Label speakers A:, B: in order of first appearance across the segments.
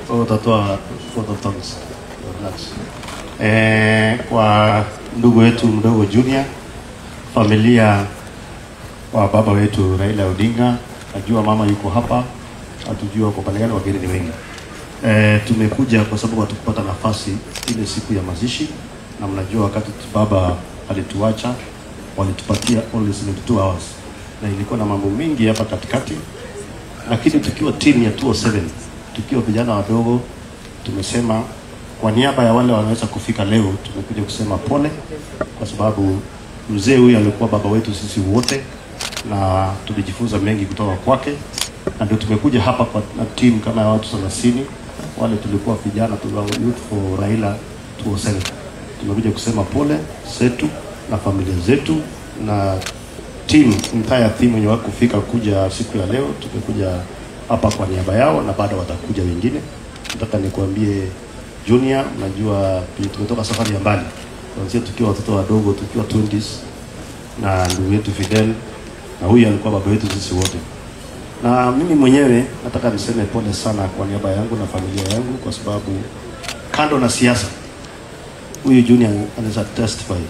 A: Utatoa vote of thanks. Relax. Kwa ndugu wetu mdogo Junior, familia wa baba wetu Raila Odinga, najua mama yuko hapa, hatujua kwa pande gani, wageni ni wengi. Tumekuja kwa sababu hatukupata nafasi ile siku ya mazishi, na mnajua wakati baba alituacha walitupatia only 72 hours, na ilikuwa na mambo mengi hapa katikati, lakini tukiwa timu ya 207, tukiwa vijana wadogo, tumesema kwa niaba ya wale wanaweza kufika leo, tumekuja kusema pole, kwa sababu mzee huyu alikuwa baba wetu sisi wote, na tulijifunza mengi kutoka kwake, na ndio tumekuja hapa kwa timu kama ya watu 30 wale tulikuwa vijana, tulikuwa Youth for Raila 207. Tumekuja kusema pole zetu na familia zetu na team, entire team wenye wakufika kuja siku ya leo, tumekuja hapa kwa niaba yao na bado watakuja wengine. Nataka nikuambie Junior, unajua tumetoka safari ya mbali kuanzia tukiwa watoto wadogo, tukiwa 20s, na ndugu yetu Fidel, na huyu alikuwa baba yetu sisi wote. Na mimi mwenyewe nataka niseme pole sana kwa niaba yangu na familia yangu, kwa sababu kando na siasa, huyu Junior anaweza testify.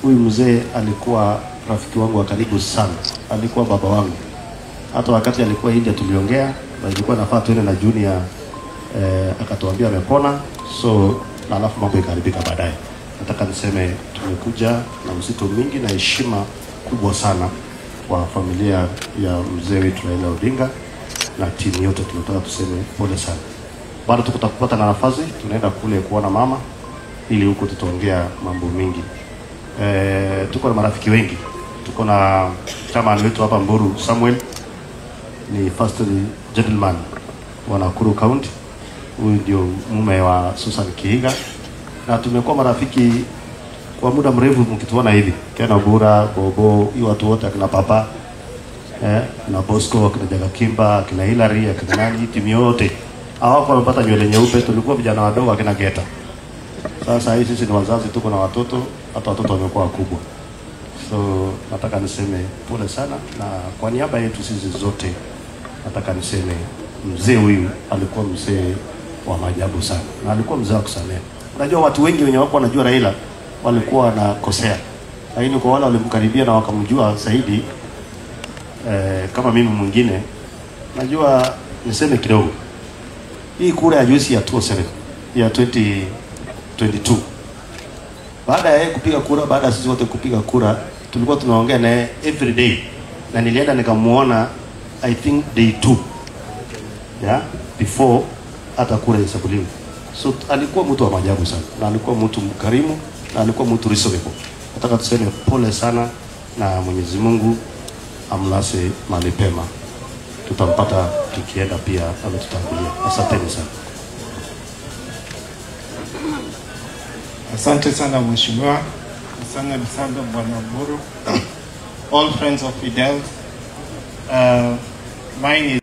A: Huyu mzee alikuwa rafiki wangu wa karibu sana, alikuwa baba wangu. Hata wakati alikuwa India tuliongea, na ilikuwa nafaa tuende na Junior, akatuambia amepona, so na alafu mambo ikaharibika baadaye. Nataka niseme tumekuja na msito mingi na heshima kubwa sana kwa familia ya mzee wetu Raila Odinga na timu yote, tunataka tuseme pole sana. Bado tukutapata na nafasi, tunaenda kule kuona mama ili huko tutaongea mambo mingi. Tuko na marafiki wengi. Tuko na chairman wetu hapa Mburu Samuel, ni first gentleman wa Nakuru County. Huyu ndio mume wa Susan Kiiga, na tumekuwa marafiki kwa muda mrefu, mkituona hivi kina Bura, Bobo, hiyo watu wote, akina papa, na Bosco, akina Jaga Kimba, akina Hilary, akina nani, timu yote hawako wamepata nywele nyeupe. Tulikuwa vijana wadogo, akina Geta. Sasa hivi sisi ni wazazi, tuko na watoto, hata watoto wamekuwa wakubwa. So nataka niseme pole sana, na kwa niaba yetu sisi zote nataka niseme mzee huyu alikuwa mzee wa maajabu sana, na alikuwa mzee wa kusamehe. Unajua watu wengi wenye wako wanajua Raila walikuwa wanakosea, lakini kwa wale walimkaribia na wakamjua zaidi, kama mimi mwingine, najua niseme kidogo. Hii kura ya juzi ya 207 ya 2022, baada ya yeye kupiga kura, baada ya sisi wote kupiga kura, tulikuwa tunaongea naye every day, na nilienda nikamuona I think day 2, yeah, before hata kura ihesabuliwe. So alikuwa mtu wa maajabu sana, na alikuwa mtu mkarimu, na alikuwa mtu reasonable. Nataka tuseme pole sana, na Mwenyezi Mungu amlase mahali pema. Tutampata tukienda pia ametutangulia. Asanteni sana.
B: Asante sana Mheshimiwa. Asante sana Bwana Mburu. All friends of Fidel. Mine is